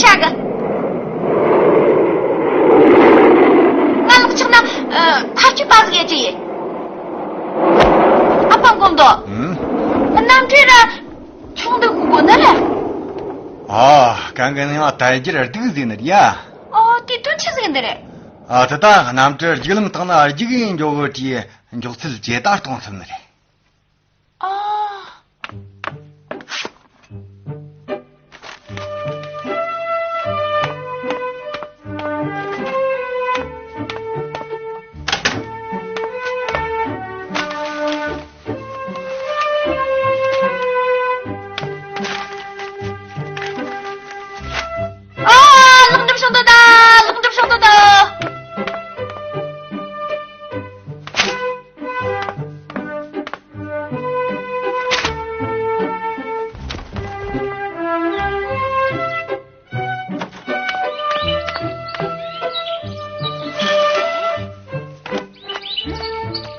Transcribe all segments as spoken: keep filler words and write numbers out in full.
ཆག་གི། ང་ལོག་ཆགས་ན་ཁ་ཆུ་པ་ཟིག་ཡེ་ཅི་ཡེ། ཨ་ཕ་མགོ་མདོ། ཨུམ། གནམ་གྲུ་ར་ཆུང་འདུག་གོ་ནི་རེད། ཨ། གང་གི་ནང་ལ་དལ་རྒྱུར་སྡུག་ཟེར་ནི་རེད་ཡ། ཨོ། དེ་དོན་ཆི་ཟིག་འདི་རེད། ཨ། དེ་ད་གནམ་གྲུ་རྒྱུག་ལམ་སྟེང་ན་རྒྱུག་གིན་འགྱོ་གི་དེའི་མགྱོགས་ཚད་ཇེ་དར་གཏོང་ཐུབ་ནི་རེད། ཨ། ཨ། ལག་འགྲུབ་བྱུང་དོ་ད། ལག་འགྲུབ་བྱུང་དོ་ད།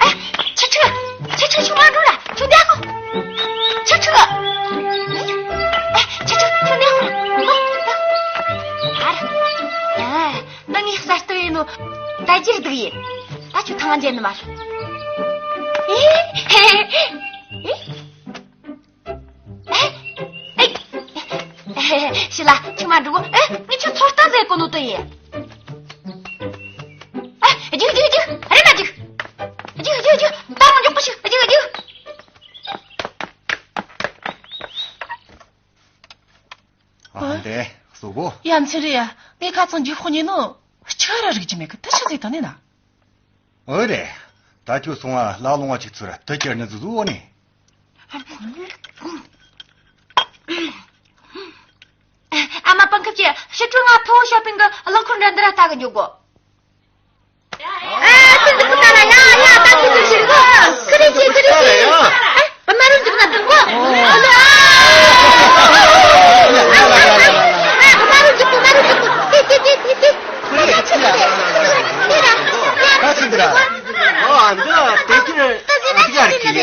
ཨེ། ཁྱི་ཕྲུག་ཁྱི་ཕྲུག་ཁྱོད་མ་འགྲོ་ར། ཁྱོད་འདི་ཨ་ཁོ། ཁྱི་ཕྲུག་ཨེ། ཁྱི་ཕྲུག་ཁྱོད་འདི་ཨ་ཁོ། ཨ། ཨ། ནང་ངའི་གསར་གཏོད་ཡིན་ནོ། ད་ཅིར་འདུག་ཡིན། ད་ཁྱོད་ཐང་ཅན་ནི་མ་རེད། ཨེ། ཨེ། ཨེ། ཨེ། ཤི་ལ་ཁྱོད་མ་འགྲོ་གོ། ཨེ། ངས་ཁྱོད་ཚོད་ལྟ་ཟེར་གོ་ནོ་དོ་ཡིན། ཨེ། རྒྱུག་རྒྱུག་རྒྱུག་རེ་མ་རྒྱུག་རྒྱུག་རྒྱུག་རྒྱུག་ད་རུང་མགྱོགས་པོ་ཞིག་རྒྱུག་རྒྱུག་ཨ། འདི་གཟུགས་པོ། ཡ་མཚན་རེད་ཡ། ངས་ཁ་ཚང་འཇིགས་ཕོག་ཉེ་ནོ། གཅིག་ར་རིག་རྒྱུ་མེད་གི། དེ་ཆི་ཟིག་དང་ནི་ན། འོ་རེད། ད་ཁྱོད་སོང་བ་ལ་ལོང་བ་ཅིག་ཚུར་དེ་ཁྱེར་ནི་ཟུ་ཟུ་འོ་ནི། ཨ་མ་པང་ཁབ་ཀྱི་ཕྱི་དྲོ་ང་ཕུ་བོ་ཤོ་པིང་གི་གློག་འཁོར་འདྲ་འདི་ར་ལྟ་གི་འཇུག་གོ། ཨ། ཁྱོད་འདི་ཁོ་ན་ན་ཡ་ཡ་ད་ཁྱོད་འདི་ཞིག་གོ། ཁི་རི་ཅི་ཁི་རི་ཅི། ཨ། མ་རུ་འཇུག་ན་འདུག་གོ། ཨ། མ་རུ་འཇུག་གོ། མ་རུ་འཇུག་གོ། ཏི་ཏི་ཏི་ཏི་ཏི། ཨ། འདི་དེ་ཁྱེར་འདི་ག་རེད་ཀྱི།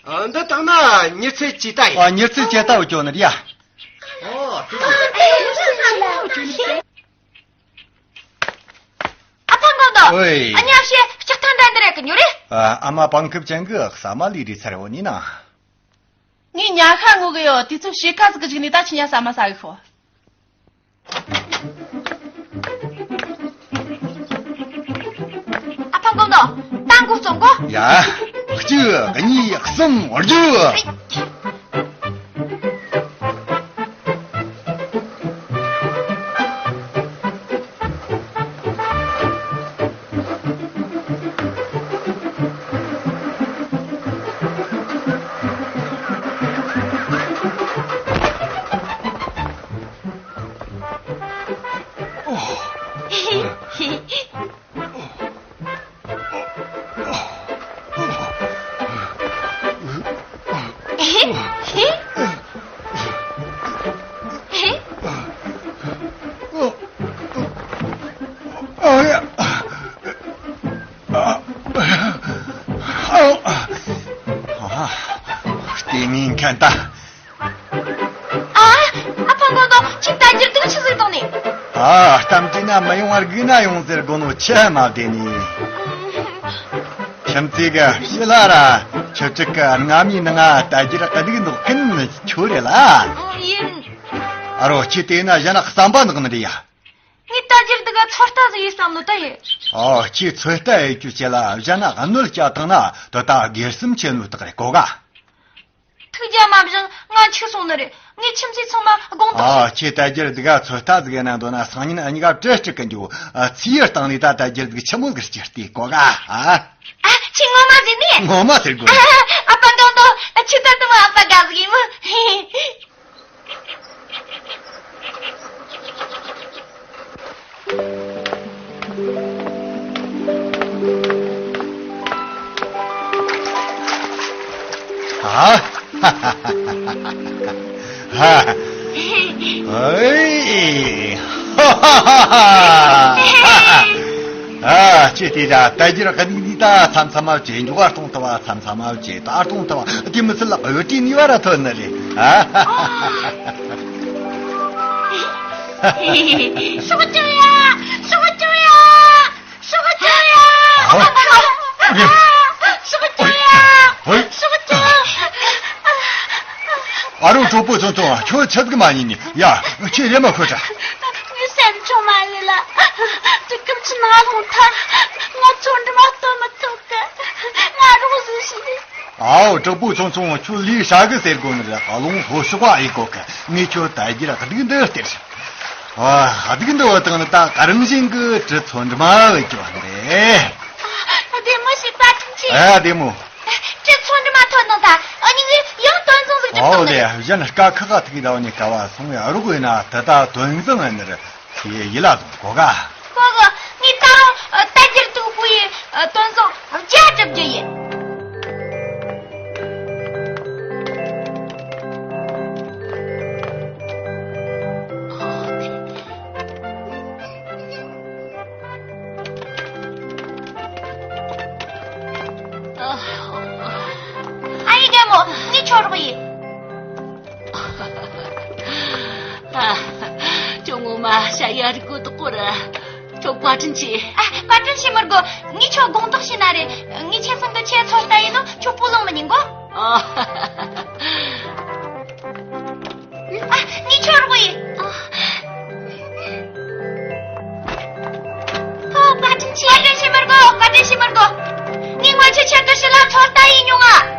ཨ། འདི་བཏང་ན་མྱུར་ཚད་ཇི་ལྟ་ཡིན། ཨ། མྱུར་ཚད་ཇི་ལྟ་བུ་སྐྱོ་ནི་རེད་ཡ། ཨོ། དེ་ཨ་ཕ་མགོ་མདོ། ཨོའི། ཨ་ཉག་བཤད་ལྕགས་ཐང་འདྲ་འདི་རེད་གི་ཉོ་རེད། ཨ། ཨ་མ་པང་ཁབ་ཅན་གི་ཟ་མ་ལས་རི་ཚར་བོ་ནི་ན། ངས་ཉ་ཤ་ངུ་གི་ཡོད། དུས་ཚོད་ཕྱེད་ཀ་ཟིག་གི་གཞུག་ནས་ད་ཁྱི་ཉ་ཟ་མ་ཟ་གི་ཤོག་ཨ་ཕ་མགོ་མདོ། ད་མགོ་བཙོང་གོ། ཡ། གཅིག་གཉིས་གསུམ་བརྒྱད། ལྟས་ངན་མཁན་ད། ཨ། ཨ་ཕ་མགོ་མདོ། ཁྱོད་ད་འགྱུར་དུས་ཆི་ཟིག་བཏང་ནི། ཨ། གཏམ་དྲིས་ན་མི་ཡོང་བར་སྒུག་ན་ཡོང་ཟེར་དགོ་ནོ་ཆི་མ་བདེ་ནི། ཁྱིམ་མཚེས་གི་ཕྱི་ལ་ར་ཁྱོད་ཅིག་གི་སྔ་མའི་ནང་ང་ད་འགྱུར་སྡུག་འདོགས་མཁན་ཁྱོད་རེད་ལ། ཡིན། ཨ་རོ། ཁྱེད་དེ་ན་གཞན་ན་བསམ་པ་འདོགས་ནི་རེད་ཡ། ངས་ད་འགྱུར་འདི་ག་ཚོད་ལྟ་ཟིག་ཡེད་བསམ་ནོ་ད་ཡིན། ཨོ། ཁྱེད་ཚོད་ལྟ་ཡེད་རྒྱུ་བྱེད་ལ་གཞན་ན་གནོད་སྐྱེལ་བཏང་ན་དོ་ད་སྒེར་སེམས་ཆེ་ནོ་དག་རེད་གོ་ག། ཐུགས་རྒྱལ་མ་བཞེངས། ང་འཆི་སོང་ནི་རེད། ངའི་ཁྱིམ་མཚེས་ཚང་མ་དགོངས་དག་ཨ། ཞུ། ཁྱེད་ད་རྒྱུར་འདི་ག་ཚོད་ལྟ་ཟིག་ཡིན་ན་འདོད་ན་སང་ཉིན་གཉིས་ཀ་བྲེལ་སྤྲིག་གི་འགྱོ། ཨ། ཚེ་ཡི་སྟེང་ནས་ད་ད་རྒྱུར་ཟིག་ཆི་མོ་ཟིག་སྤྱིར་བལྟས་གོ་ག། ཨ། ཨ། ཁྱེད་ངོ་མ་ཟེར་ནི། ངོ་མ་ཟེར་དགོས། ཨ། ཨ་ཕ་མགོ་མདོ། ཁྱེད་ད་དུང་ཨ་ཕ་དགའ་ཟིག་ཡིན་མོ། ཨ། ཧ། ཨེ། ཧ་ཧ་ཧ་ཧ། ཨ། ཁྱེད་དེ་ད་ད་རྒྱུར་ག་ནི་ནི་ད་མཚམས་མཚམས་མ་བྱེད། མགྱོགས་གཏོང་ཐུབ་བ། མཚམས་མཚམས་མ་བྱེད། ད་གཏོང་ཐུབ་བ། དེ་མི་ཚད་ལ་འོད་ཀྱི་ནུས་པ་ར་ཐོན་ནི་རེད། ཨ། སྲོག་སྐྱོབ་ཡ། སྲོག་སྐྱོབ་ཡ། སྲོག་སྐྱོབ་ཡ། ཨ། སྲོག་སྐྱོབ་ཡ། ཧོ། སྲོག་སྐྱོབ། ཨ་རོ། གྲོགས་པོ་ཚོང་ཚོང་། ཁྱོད་ཆི་ཟིག་མ་ཉན་ནི་ཡ། ཁྱོད་རེམ་མ་ཤོད་དྲ། ངས་སེམས་ཆུང་མ་ལས་ལ། དུས་སྐབས་ཕྱི་ནང་ལྷུང་ཐལ། ང་ཚོང་འགྲུལ་མ་སྟོན་མི་ཐུབ་གི། ང་རང་ཟིག་ཤི། ཨའོ། གྲོགས་པོ་ཚོང་ཚོང་། ཁྱོད་ལས་ཧྲ་གི་ཟེར་གོ་ནི་རེད། ཨ་ལོང་ཧོ་ཤོག་པ་ཨེ་གོ་གི། ངས་ཁྱོད་ད་རྒྱུ་ར་སྡུག་འདི་སྟེར། ཨ། སྡུག་འདི་བ་དང་ནི་ད་ག་རང་བཞིན་གི་གྲི་ཚོ་འདྲ་མ་བས་ཀྱི་བ་འདི། བདེ་མོ་ཞིག་པ་ཁྲིམས་ཆེ། ཨ། བདེ་མོ། གྲི་ཚོ་འདྲ་མ་ཐོན་ནོ་ད། ཨ་ནི་ངས་ཡང་དོན་བཟང་ཟིག་ཨའོ་སྒྲུབ་ལེ། གཏོང་ནི། གཞན་དཀའ་ཁག་ཐུག་གི་ད་བ་ནི་ག་བ་སོང་ཡ་རུ་གོ་ཡིན་ན་ད་ད་དོན་བཟང་ཡིན་ནི་རེད། ཁྱེད་ཡིད་ལ་བཟུང་གོ་ག། གོ་གོ། ངས་ད་རུང་ད་རྒྱུར་ཐུག་པོ་ཡི་དོན་བཟང་བརྒྱ་སྒྲུབ་རྒྱུ་ཡིན། ཨ་ཡེ་རྒན་མོ། ངས་ཁྱོད་རོགས་ཡིན། ཨ། ཁྱོད་ངོ་མ་ཤ་ཡ་རིག་གོ་དག་གོ་ར། ཁྱོད་བཀའ་དྲིན་ཆེ། ཨ། བཀའ་དྲིན་ཆེ་མི་དགོ། ངས་ཁྱོད་དགོངས་དག་བྱས་ན་རེད། ངས་ཁྱེད་སང་གི་ཆེ་ཚོད་ལྟ་ཡིན་ནོ། ཁྱོད་སྤུ་ལོང་མི་ཉན་གོ། ཨ། ཨ། ངས་ཁྱོད་རོགས་ཡིན། ཨ། ཨ། བཀའ་དྲིན་ཆེ། བཀའ་དྲིན་ཆེ་མི་དགོ། བཀའ་དྲིན་ཆེ་མི་དགོ། ངས་སྔོན་ཆད་ཁྱེད་ཀྱི་ཕྱི་ལ་ཚོད་ལྟ་ཡིན་མྱོང་ང་།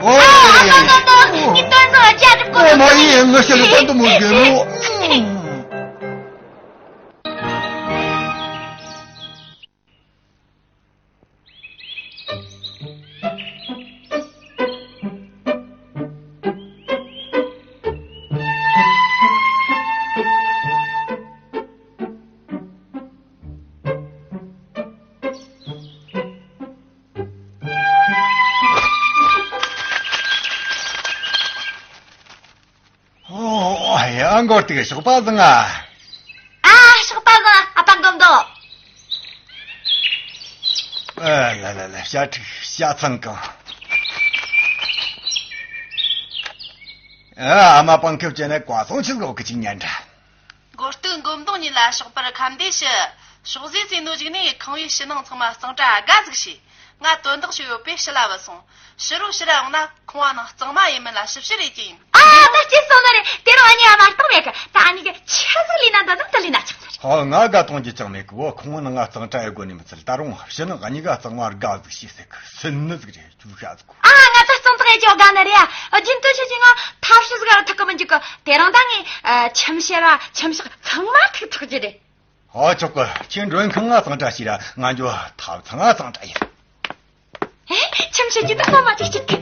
ཨོ། ཨ། ཨ། ཨ། ཨ། ངས་དོན་བཟང་བརྒྱ་སྒྲུབ་གོ། ཨོ་མ་ཡིན། ངའི་ཞི་ལུ་པ་འདི་མོ་རྒན་མོ། ཨོ་ཡ། མགོ་སྟེགས་ཞོགས་པ་བཟང་ང་། ཨ། ཞོགས་པ་བཟང་། ཨ་ཕ་མགོ་མདོག། ཨ་ལ་ལ་ལ། ཤ་ཁྲིག་ཤ་ཚང་གང་། ཨ། ཨ་མ་པང་ཁེབས་བྱས་ནས་བཀའ་སྲུང་ཆི་ཟིག་གི་ཅིག་ཉན་དྲ། མགོ་སྟེགས་མགོ་མདོག་གཉིས་ལ་ཞོགས་པར་ཁམས་བདེ་ཞུ། ཕྱོགས་ཟས་ཟས་ནོ་བཞུགས་ནས་ཁང་པའི་ཕྱི་ནང་ཚང་མ་གཙང་སྦྲ་དགའ་ཟིག་བྱས། ང་དོན་དག་ཞིག་ཡོད་པས་ཕྱི་ལ་བུད་སོང་། ཕྱི་རུ་ཕྱིར་ཡོང་ན་ཁང་བ་ནང་གཙང་མ་ཡིན་མིན་ལ་ཞིབ་བཤེར་ཡེད་ཀྱི་ཡིན། ཨ། ད་སྐྱིད་སོང་ནི་རེད། དེ་རིང་ཨ་ནེ་ཨ་མ་གཏོང་མེད་གི། ད་ཨ་ནེ་གི་ཆི་ཟིག་ལས་ན་འདོད་ན་དེ་ལས་ན་ཆོག་ནི་རེད། ཧོ། ང་དགའ་གཏོང་རྒྱུ་ཅང་མེད་གི། འོ། ཁང་བ་ནང་ང་གཙང་སྦྲ་ཡེད་དགོས་ནི་མི་ཚད། ད་རུང་ཕྱི་ནང་གཉིས་ཀ་གཙང་མ་དགའ་ཟིག་བྱས་ཟེར་གི། སུན་ནི་ཟིག་རེད། ཅུ་ཤ་ཟིག་གོ། ཨ། ང་ད་གཙང་ཚགས་ཡེད་རྒྱུ་དགའ་ནི་རེད་ཡ། རྒྱུན་དུ་ཆེ་ཆེ་ང་ཐབས་ཤེས་ཟིག་ཐུག་གི་མི་འཇུག་གི། དེ་རིང་ད་ངས་ཁྱིམ་བྱ་བ་ཁྱིམ་ཕྱགས་ལྷག་མ་ཐུག་ཐུག་རྒྱུ་རེད། ཨ། ཆོག་གི། ཁྱེད་མགྲོན་ཁང་ང་གཙང་སྦྲ་བྱོས་ར། ང་འགྱོ་ཐབ་ཚང་ང་གཙང་སྦྲ་ཡེད། ཨེ། ཁྱིམ་བྱ་རྒྱུ་ད་ལྷག་མ་ཐུག་ཅིག་གི།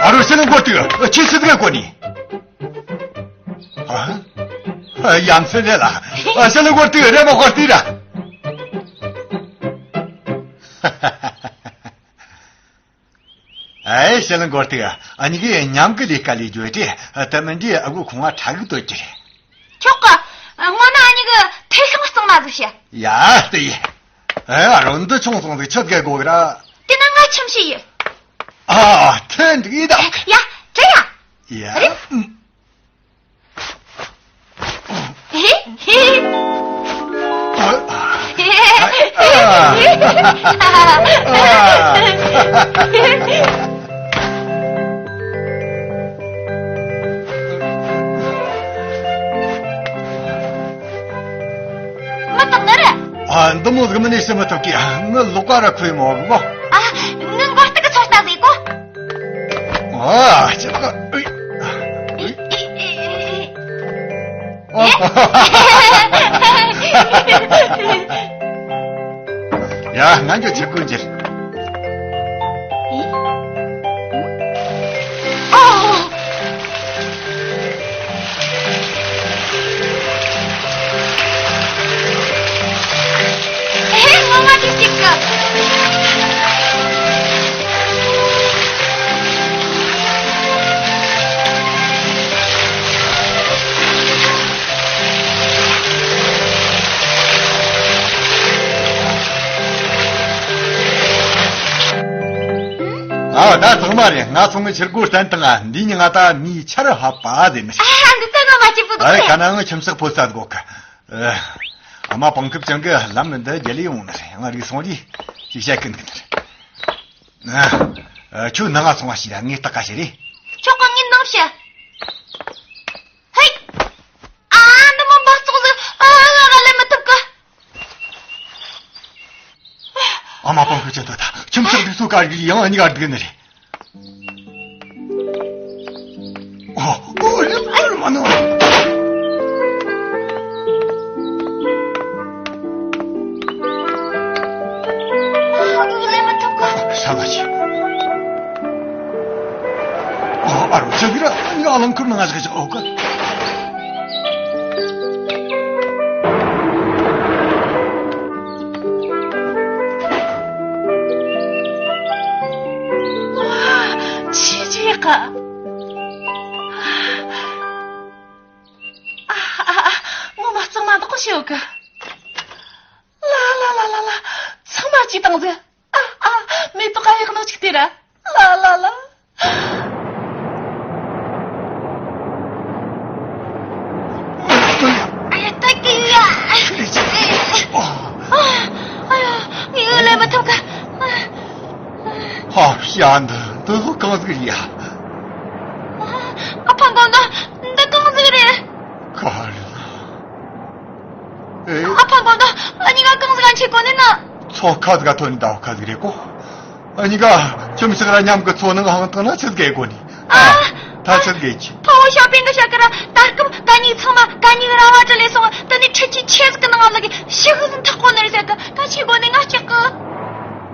ཨ་རོ། ཤི་ལི་མགོ་སྟེགས། ཁྱེད་ཆི་ཟིག་གོ་ནི། ཨ། ཡ་མཚན་རེད་ལ། ཨ། ཤི་ལི་མགོ་སྟེགས། རེམ་མ་ཧོར་ཏི་ར། ཨེ། ཤི་ལི་མགོ་སྟེགས། ཨ་ནི་གི་མཉམ་གི་ལས་ཀ་ལས་རྒྱུ་དེ་དེ་མིན་དེ་ཨ་གུ་ཁོང་ང་ཁྲ་གི་སྟོད་ཀྱི་རེད། ཆོག་གི། སྔོན་ན་ཨ་ནི་གི་ཐེ་ཤང་གཙང་མ་ཟིག་བྱས། ཡ། དེ་ཡིན། ཨེ། ཨ་རོ། འདི་ཆུང་སོང་ཟིག་ཆི་གེ་གོ་གི་ར། དེ་ན་ང་ཁྱིམ་བྱ་ཡིན། ཨ། ཐེན་འགྲིག་ཡིན་ད། ཡ། དྲི་ཡ། ཡ། རེད། ཧེ་ཧེ། མི་ཐོག་ནི་རེད། ཨ། འདི་མོ་ཟིག་མི་ནས་ཤི་མི་ཐུབ་ཀི། ངི་ལོག་ག་ར་ཁོས་མོ་གི་མོ། ཨ། ངི་མགོ་སྟེགས་གི་ཚོད་ལྟ་ཟིག་གོ། ཨ། ཅི་ག། ཨེ། ཨེ། ཨེ། ཨེ། ཨེ། ཨེ། ཡ། ང་ཚོ་ཆི་ཀུན་གྱིས། ཨོ། ཨེ། ངོ་མ་དེ་གཅིག་གི། ཨ། ད་ཚང་མ་རེད། ང་ཚོ་ངི་ཕྱིར་སྒོ་བསྟན་དང་། འདི་ཉིན་ང་ད་མིའི་ཆར་ཧ་པ་ཟེར་ནི། ཨ། འདི་ད་ང་མ་གཅིག་པུ། ཨ། ཁ་ན་ངི་ཁྱིམ་སག་ཕོ་ས་སྒོ་ཁ། ཨ་མ་པང་ཁུབ་ཅང་གི་ལམ་འདི་རྒྱ་ལས་ཡོང་ནི་རེད། ང་རིག་སོང་རེད། ཅིག་བཤད་གི་འདུག་ནི་རེད། ཨ། ཁྱོད་ནང་ང་སོང་བ་ཞིག་ར། ངས་ལྟ་ཀ་བྱེད་རེད། ཁྱོད་ཀ་ངའི་ནང་བཤད། ཧེ། ཨ། འདི་མོ་འབག་བཙོག་ཟིག། ཨ། ང་ལས་མི་ཐུབ་གི། ཨ་མ་པང་ཁུ་ཅན་དོ་ད་ཁྱིམ་ཚང་འདི་ཚོ་ག་རྒྱུ་ཡང་ཨ་ཉི་ག་སྡུག་ནི་རེད། ཨོ། ཨོ། རེམ་རེམ་མ་ནོ། ཨ། ང་ལས་མི་ཐུབ་གི། ས་ལ་ཆེ། ཨ། ཨ་རོ་ཅག་གི་ར་ང་ལང་ཁུར་ནང་ང་ཞིག་ཅག་ཨོ་ཀ། ཆི་ཆི་ཡག་ག། ཨ། ཨ། ཨ། ངོ་མ་གཙང་མ་འདུག་གོ་ཤེས་ཡོད་གི། ལ་ལ་ལ་ལ་ལ། ཚང་མ་ཅི་བཏང་ཟེ། ཨ། ཨ། མེ་ཏོག་ག་ཡག་ནོ་ཅིག་དེ་ར། ལ་ལ་ལ། ཨ་ཡ། ད་ཀི་ཡ། ཨ་ཡ། ཨ་ཡ། ངའི་འོ་ལས་མ་ཐོབ་ཀ། ཧ། ཤ་འདི་འདི་ཚོ་གང་ཟིག་རེད་ཡ། ཨ་ཕ་མགོན་དོ། འདི་གང་ཟིག་རེད། ག་རེད་ན། ཨེ། ཨ་ཕ་མགོན་དོ། ཨ་ཉི་ག་གང་ཟིག་ག་འཆི་གོ་ནི་ན། ཚོ་ཁ་ཟིག་ག་ཐོན་ད་ཁ་ཟིག་རེད་གོ། ཨ་ཉི་ག་ཁྱིམ་ཞག་ར་མཉམ་གི་ཚོ་ནང་ཧང་ཐང་ན་ཆི་ཟིག་གེ་གོ་ནི། ཨ། ད་ཆི་ཟིག་གེ་ཆི། ཕ་བོ་ཞའོ་པིན་གི་ཤ་ཀ་ར་ད་སྐབས་ག་ཉིག་ཚང་མ་ག་ཉིག་ར་བ་ཏྲ་ལས་སོང་། ད་ནི་ཁྲི་ཆི་ཆེ་ཟིག་གི་ནང་ལ་གི་ཤི་གི་ཟིན་ཐག་གོ་ནི་རེད་ཟེར་གི། ད་ཆི་གོ་ནི་ང་སྐྲག་གི།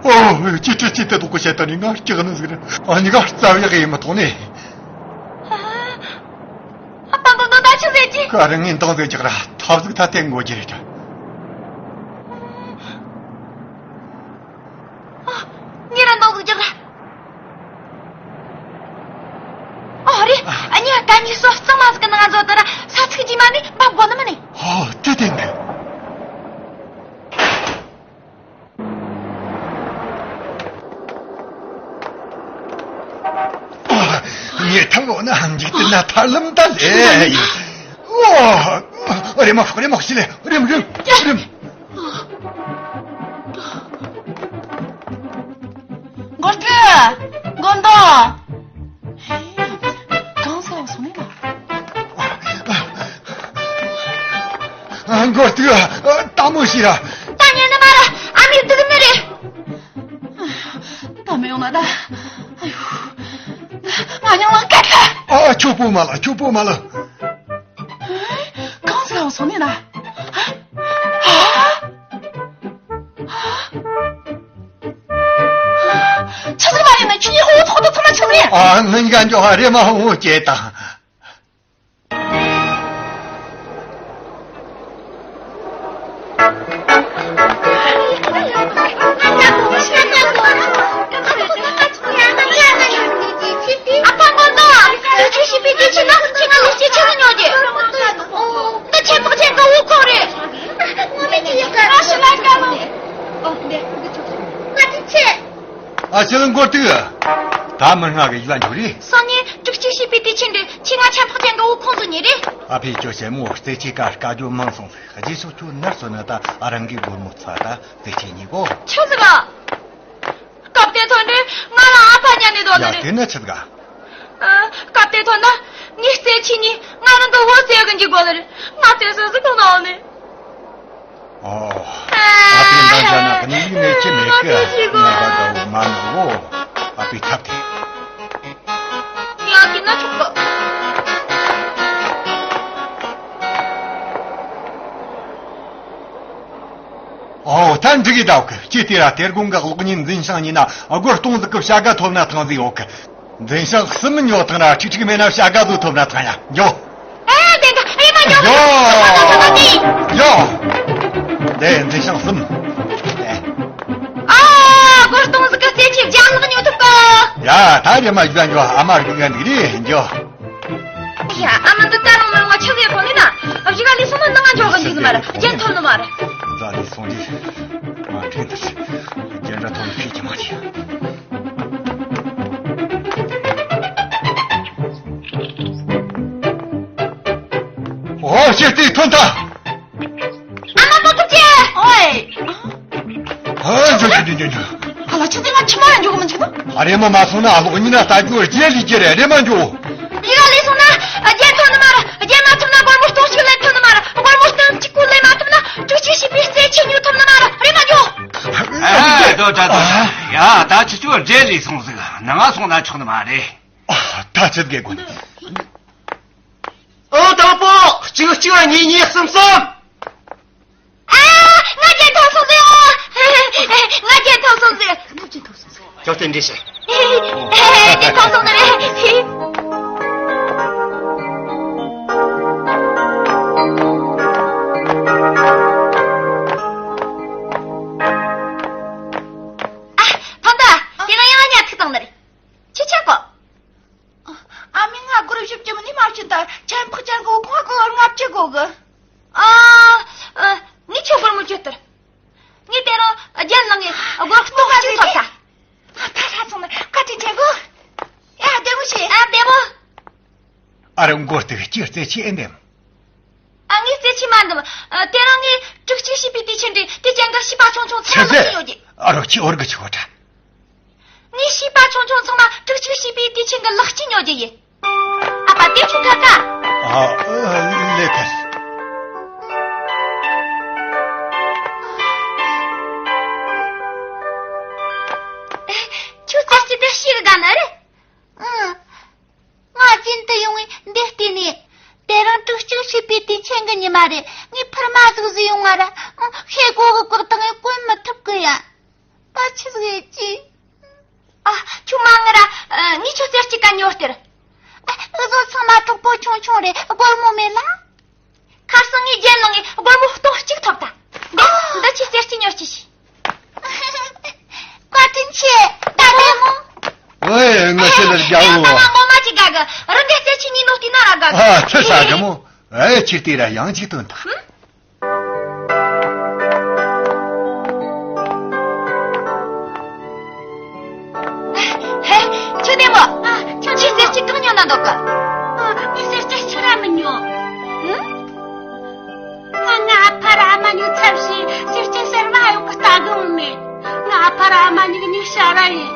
ཨོ། ཅི་ཁྲི་ཆི་དེ་དོག་གི་བཤད་ད་ནི་ང་སྐྲག་ནི་ཟིག་རེད། ཨ་ཉི་ག་རྩ་བ་ཡག་ཡིན་མི་ཐོག་ནི། ཨ། ཨ་ཕ་མགོན་དོ། ད་ཆི་ཟེར་གི། ག་རེ་ངས་འདང་ཟིག་རྒྱག་ར་ཐབས་ཟིག་ད་བསྟན་དགོས་ཀྱི་རེད། ཨ། ངས་ར་འདང་ཟིག་རྒྱག་ར། ཨོ་རེད། ཨ་ཉི་ག་ག་ཉིག་སོ་གཙང་མ་ཟིག་གི་ནང་ང་འཛུལ་ད་ར་ས་ཚིགས་རྗེས་མ་ནས་འབབ་དགོ་ནི་མིན་ནི། ཧོ། དེ་བསྟན་གི། ངས་ཐང་འོ་ན་འཇིག་རྟེན་ན་ཐར་ལམ་ད་ལས་ཡིན། ཨོ། རེམ་མ་ཤོག་རེམ་མ་ཤོག་ལེ། རེམ་རེམ་རེམ། མགོ་སྟོད། མགོ་མདོ། གང་ཟེར་བ་སོང་ནི་ལ། མགོ་སྟོད། ལྟད་མོ་ཤི་ར། ད་ཉན་ནི་མ་ར། ཨ་མྱེས་སྡུག་ནི་རེད། ད་མི་ཡོང་ན་ད། ཨ་ཡོ། ང་མྱོང་ལ་སྐད་ད། ཨ། ཁྱོད་པོ་མ་ལ། ཁྱོད་པོ་མ་ལ། གང་ཟེར་བ་སོང་ནི་ན། ཆི་ཟིག་མ་རེད་ན། ཁྱོད་ཉིད་ཧོ་ཐོག་ཏུ་ཚང་མ་ཆི་ཟིག་རེད། ཨ། ང་གཉིས་ཀ་འཇོག་ཧ་རེ་མ་ཧོ་ཅེ་ད། ཨ་ཕ་མགོན་དོ། ཁྱོད་ཆོས་ཤིག་པའི་དུས་ཆེན་ན་ཁྱེད་ང་ལུག་སྐྱེལ་ཆེ་ཟིག་ཉོ་རྒྱུ། འདི་ཁྱད་འཕགས་ཅན་གྱི་དབུལ་ཕོངས་རེད། ང་མི་ཅི་ཡོད་གི། ང་ཞི་ལ་དཀའ་མོ། ང་ཅི་ཆེ། ཨ་ཅེ་ལ་མགོ་དུ། ད་མི་སྔ་གི་ཡུལ་ལ་འཇུག་རེད། སང་ཉིན་དྲུག་གཅིག་བྱིས་པའི་དུས་ཆེན་རེད། ཁྱེད་ང་ཁྱད་འཕགས་ཅན་གྱི་དབུལ་ཕོངས་ཟིག་ཉོ་རེད། ཨ་ཕས་ཁྱོད་ཞལ་མོ་རྩེ་ཆེ་ཀ་དཀའ་རྒྱུ་མང་སོང་ཟིག། རྗེས་སུ་ཁྱོད་ནར་སོན་ན་ད་ཨ་རང་གི་སྒོར་མོ་ཚ་ད་རྩེ་ཆེ་ཉིས་གོ། ཆི་ཟིག་ག། སྐབས་དེ་ཐོན་དུས་ང་རང་ཨ་ཕ་ཉན་ནས་སྡོད་ནི་ཡ་རེད། དེ་ན་ཆི་ཟིག་ག། ཨ། སྐབས་དེ་ཐོན་ན་ངའི་རྩེ་ཆེ་ཉིས་ང་རང་དུ་བོ་རྩེ་གི་འཇུག་དགོས་ནི་རེད། ང་རྩེ་སོ་ཟིག་གང་ན་འོང་ནི། ཨོ། ཨ་ཕའི་འདང་བྱ་ན་གནས་ཡིག་ནས་ཅི་མེད་གི། ང་ང་ད་ད་འོ་མ་ན་འོ། ཨ་ཕའི་ཐབས་དེ། ཡ་གི་ན་ཆོག་གི། ཨོ། ད་འགྲིག་གི་འདུག་གི། ཁྱེད་དེ་ར་དེ་དགོང་གི་གློག་བརྙན་འཛིན་བྱང་ཉིན་ན་སྒོར་སྟོང་ཟིག་གི་བྱ་དགའ་ཐོབ་ན་ཐང་ཟིག་ཡོད་གི། འཛིན་བྱང་གསུམ་ཉོ་ཐང་ར་ཁྲིག་ཁྲིག་མེད་ན་བྱ་དགའ་ཟིག་ཐོབ་ན་ཐང་ཡ། འགྱོ། ཨེ། དེ་ག་ཨེ་མ་འགྱོ། འགྱོ། འགྱོ། དེ་འཛིན་བྱང་གསུམ། ཨ། སྒོར་སྟོང་ཟིག་གི་རྩེད་ཆས་བརྒྱ་ལྷག་ཉོ་ཐུབ་གི། ཡ། ད་རེ་མ་བརྒྱ་འགྱོ། ཨ་མ་རྒྱུག་ག་འདུག་རེད། འགྱོ། ཡ། ཨ་མ་འདི་ད་རུང་མི་རུང་བ་ཆི་ཟེར་གོ་ནི་ན། གཞུག་ག་ལས་སོང་ན་ནང་ང་འཇོག་གི་འཇུག་ནི་མ་རེད། རྒྱན་ཐོབ་ནི་མ་རེད། རྫ་ལས་སོང་རེད། ང་འདྲེན་ཐུབ། རྒྱན་ར་ཐོབ་ནི་ཕིག་གི་མ་རེད། ཨོ། ཤེས་ཏེ་ཐོན་ཐལ། ཨ་མ་མོ་ཐུག་ཅེ། ཨོའི། ཨ། འཇོ་འཇོ་འཇོ་འཇོ། ཨ་ལ་ཆུ་ཚོད་ང་ཆུ་མ་ཡང་འཇོག་གི་མི་འཇུག་ན། ཨ་རེ་མ་མ་སོང་ན་གློག་བརྙན་ལྟ་རྒྱུ་རྗེས་ལུས་ཀྱི་རེད། རེ་མ་འཇོག། ཡི་ག་ལས་སོང་ན་རྒྱན་ཐོབ་ནི་མ་རེད། རྒྱན་མ་ཐོབ་ན་སྒོར་མོ་སྟོང་གཅིག་ལེན་ཐུབ་ནི་མ་རེད། སྒོར་མོ་སྟོང་གཅིག་གོ་ལེན་མ་ཐུབ་ན་དྲུག་ཅུ་བྱས་པའི་རྩེད་ཆས་ཉོ་ཐུབ་ནི་མ་རེད། རེ་མ་འཇོག། ཨ། དོ་ད་དོ། ཡ། ད་ཁྱེད་ཚོ་རྗེས་ལུས་སོང་ཟིག། ནང་ང་སོང་ན་ཆོག་ནི་མ་རེད། ཨ། ད་ཆི་དགོས་གོ་ནི། ཨོ། དང་པོ་གཅིག་གཅིག་གཉིས་གཉིས་གསུམ་གསུམ། ཨ། ང་རྒྱན་ཐོབ་སོང་ཟིག། ང་རྒྱན་ཐོབ་སོང་ཟིག། ཁྱོད་རྟེན་འབྲེལ་བྱེད། རྒྱན་ཐོབ་སོང་ཟིག། ཨ། ཐོན་ད། དེ་ན་ཡང་ཉལ་ཐུག་བཏང་ནི་རེད། ཁྱེད་ཆག་གོ། ཨ་མའི་ང་སྒོར་བཞི་བཅུ་མིན་ནི་མ་བྱིན་ད། ཆན་ཕག་ཅན་གི་ཁོང་གི་ལྔ་བཅུ་དགོས་གི། ཨ། ཨ། ངས་ཁྱོད་སྒོར་མོ་བཅུ་སྟེར། ངས་དེ་རིང་རྒྱན་བླངས་ངས་སྒོར་སྟོང་གཅིག་ཐོབ་ད། ཨ། ད་ཧྲ་སོང་ནི། བཀའ་དྲིན་ཆེ་གོ། ཡ། བདེ་མོ་བྱོས། ཨ། བདེ་མོ། ཨ་རོ། མགོ་སྟོད་ཀྱི་རྩེད་ཆས་ཨེ་འདེམ། ཨ། ངས་རྩེད་ཆས་མ་འདེམ། ཨ། དེ་རིང་ངས་དྲུག་ཅུ་བྱས་པའི་དུས་ཆེན་རེད། དེ་ཅན་གི་བྱིས་པ་ཆུང་ཆུང་ཚང་མ་ལག་སྐྱེས་ཉོ་རྒྱུ། ཨ་རོ། ཁྱོས་འོར་གི་ཆོག་ད། ངས་བྱིས་པ་ཆུང་ཆུང་ཚང་མ་དྲུག་ཅུ་བྱས་པའི་དུས་ཆེན་གི་ལག་སྐྱེས་ཉོ་རྒྱུ་ཡིན། ཨ་ཕ། དེ་ཆུ་ཁ་ཁ། ཨ། ལས་ཕར། ཁྱོད་རྩེད་ཆས་དེ་ཤེས་གི་དགའ་ནི་རེད། ཨང་། ང་རྒྱུན་དུ་ཡོང་བའི་འདིར་བལྟས་ནས། དེ་རིང་དྲུག་ཅུ་བྱས་པའི་དུས་ཆེན་གི་ཉི་མ་རེད། ངས་ཕུར་མ་ཟིག་བཟོས་ཡོང་ང་ར། ཨང་། ཤེལ་སྒོ་གི་བཀག་སྟངས་ངས་བཀོལ་མི་ཐུབ་གི་ཡ། ད་ཆི་ཟིག་ཡེད་རྒྱུ། ཨ། ཁྱོད་མ་ངུ་ར། ཨ། ངས་ཁྱོད་རྩེད་ཆས་ག་ཉོ་སྟེར། ཨ། འུ་ཚོ་ཚང་མ་གྲོགས་པོ་ཆུང་ཆུང་རེད། སྒོར་མོ་མེད་ལ། ཁ་སང་ངས་རྒྱན་བླངས་ངས་སྒོར་མོ་སྟོང་གཅིག་ཐོབ་ད། འདི་འདི་ཁྱོས་རྩེད་ཆས་ཉོ་རྒྱུ་བྱོས། བཀའ་དྲིན་ཆེ། ད་བདེ་མོ། ཨོའི། ངོ་ཤེས་ལ་རྒྱལ་བོ། ད་ང་ངོ་མ་ཅིག་དགའ་གི། རང་གི་རྩེད་ཆས་ཉོས་ནོ་བལྟས་ན་ར་དགའ་གི། ཨ། ཚེ་ས་རྒན་མོ། ཨེ། ཁྱེད་དེ་ར་ཡང་ཅིག་སྟོན་ད། ཧུམ། ཧེ། ཁྱོད་བདེ་མོ། ཨ། ཁྱོད་ཁྱོད་རྩེད་ཆས་གང་ཉོ་ན་འདོད་གི། ཨ། ངས་རྩེད་ཆས་ཆི་ར་མི་ཉོ། ཧུམ། ང་ང་ཨ་ཕ་ར་ཨ་མ་གཉིས་ཚབ་བྱས་རྩེད་ཆས་གསར་མ་ཡོད་གི་ལྟ་གི་འོང་ནས། ང་ཨ་ཕ་ར་ཨ་མ་གཉིས་གཉིས་ཤ་ར་ཡིན།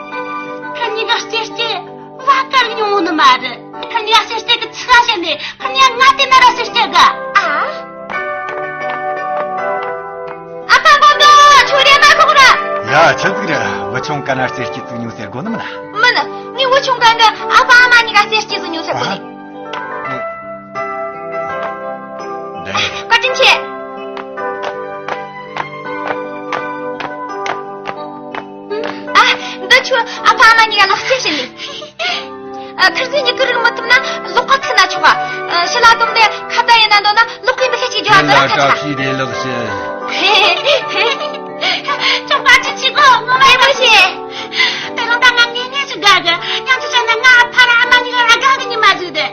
ཁ་གཉིས་ཀ་རྩེད་ཆས་བ་དཀར་ཉོ་ནི་མ་རེད། ཁ་གཉིས་ཀ་རྩེད་ཆས་གི་ཚིག་བཤད་ནས་ཁ་གཉིས་ཀ་ང་དེ་ན་ར་རྩེད་ཆས་ག་ཨ། ཨ་ཕ་མགོན་པོ་ཁྱོད་རེ་མ་ཁོག་ར། ཡ། ཆི་ཟིག་རེད། བུ་ཆུང་ག་ན་རྩེད་ཆས་ཙིག་ཉོ་ཟེར་གོ་ནི་མིན་ན། མིན། ངས་བུ་ཆུང་ག་གི་ཨ་ཕ་ཨ་མ་གཉིས་ཀ་རྩེད་ཆས་ཟིག་ཉོ་ཟེར་གོ་ནི། བཀའ་དྲིན་ཆེ། ཨ། འདི་ཁྱོད་ཨ་ཕ་ཨ་མ་གཉིས་ཀ་ལག་སྐྱེས་བྱིན་ནས། ཨ། ཁིར་ཚོས་མྱུ་གུ་རིག་མི་ཐུབ་ན་ལག་པ་ཚིག་ན་ཆོག་ག་ཨ། ཕྱི་ལ་བཏང་ནས་ཁ་བརྡ་ཡེད་ན་འདོད་ན་ལག་པའི་འདི་ཁ་ཅིག་རྒྱུ་བ་དེ་ལ་ཁ་ཆག་བཀྲ་ཤིས་བདེ་ལེགས་ཞུ། ཅོག་པ་ཅི་ཆི་གོ་ངོ་མ་ཡི་མོ་ཤེས། དེ་རིང་ད་ང་ངེས་ངེས་སུ་དགའ་གི། ཉམས་སུ་བྱས་ན་ང་ཨ་ཕ་ར་ཨ་མ་གཉིས་ཀ་ར་དགའ་གི་ཉི་མ་ཟིག་རེད།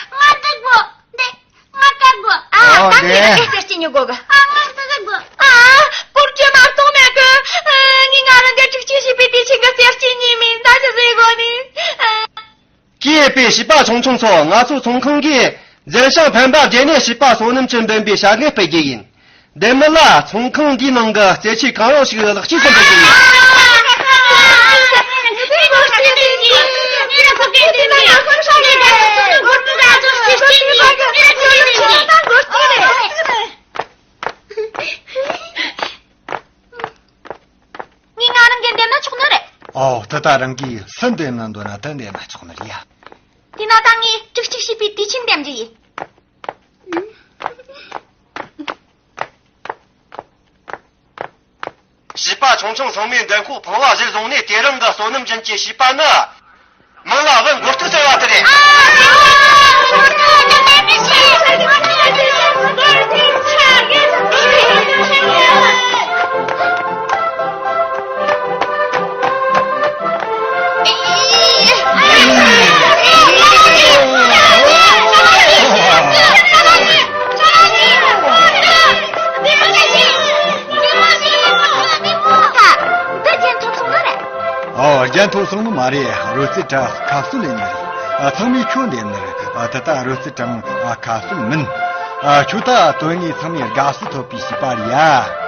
ང་སྡུག་གོ། འདི་ང་སྐྲག་གོ། ཨ། ཨོ། ད་ངས་འདི་ཨེ་ཟེར་གྱི་ཉོ་གོ་གི། ཨ། ང་སྡུག་གོ། ཨ། སྐོར་གྱི་མ་གཏོང་མེད་གི། ཨ། ངས་ང་རང་གི་དྲུག་ཅུ་བྱས་པའི་དུས་ཆེན་གི་ཟེར་གྱི་ཉོས་མིན། ད་ཆི་ཟེར་གོ་ནི། ཨ། སྐྱེས་པའི་བྱིས་པ་ཆུང་ཆུང་ཚོ། ང་ཚོའི་ཚོང་ཁང་གིས་འཛིན་བྱང་ཕན་པ་རྒྱལ་ནས་བྱིས་པ་བསོད་ནམས་ཀྱི་འདུན་པའི་བྱ་དངོས་སྤེལ་རྒྱུ་ཡིན། འདི་མི་ལ་ཚོང་ཁང་འདིའི་ནང་གི་རྩེད་ཆས་གང་རུང་ཞིག་ལག་སྐྱེས་སུ་འབུལ་རྒྱུ་ཡིན། ངས་ང་རང་གིས་འདེམས་ན་ཆོག་ནི་རེད། ཨོ། ད་ད་རང་གིས་སུ་འདེམས་ན་འདོད་ན་དེ་འདེམས་ན་ཆོག་ནི་རེད་ཡ། དེས་ན་ད་ངས་དྲུག་ཅུ་ སྐྱིད་པའི་དུས་ཆེན་འདེམས་རྒྱུ་ཡིན། བྱིས་པ་ཆུང་ཆུང་ཚང་མས་མདུན་ཁོག་འཕང་བ་གཞིར་བཟུང་ནས། དེ་རིང་གི་བསོད་ནམས་ཅན་གྱི་བྱིས་པ་ནི་མིང་ལ་བུ་མགོ་ཐུག་ཟེར་བ་དེ་རེད། འདི་རྒྱན་ཐོབ་སོང་ནི་རེད། ཨོ། རྒྱན་ཐོབ་སོང་ནི་མ་རེད། རོལ་རྩེད་གྲྭ་ཁ་གསོ་ལེན་ནི་རེད། ཨ། ཚང་མས་ཁྱོད་འདེམས་ནི་རེད། ཨ། ད་ལྟ་རོལ་རྩེད་གྲྭ་ཨ་ཁ་གསོ་མིན། ཨ། ཁྱོད་ད་དོན་དངོས་ཚང་མས་དགའ་བསུ་ཐོབ་པའི་བྱིས་པ་རེད་ཡ།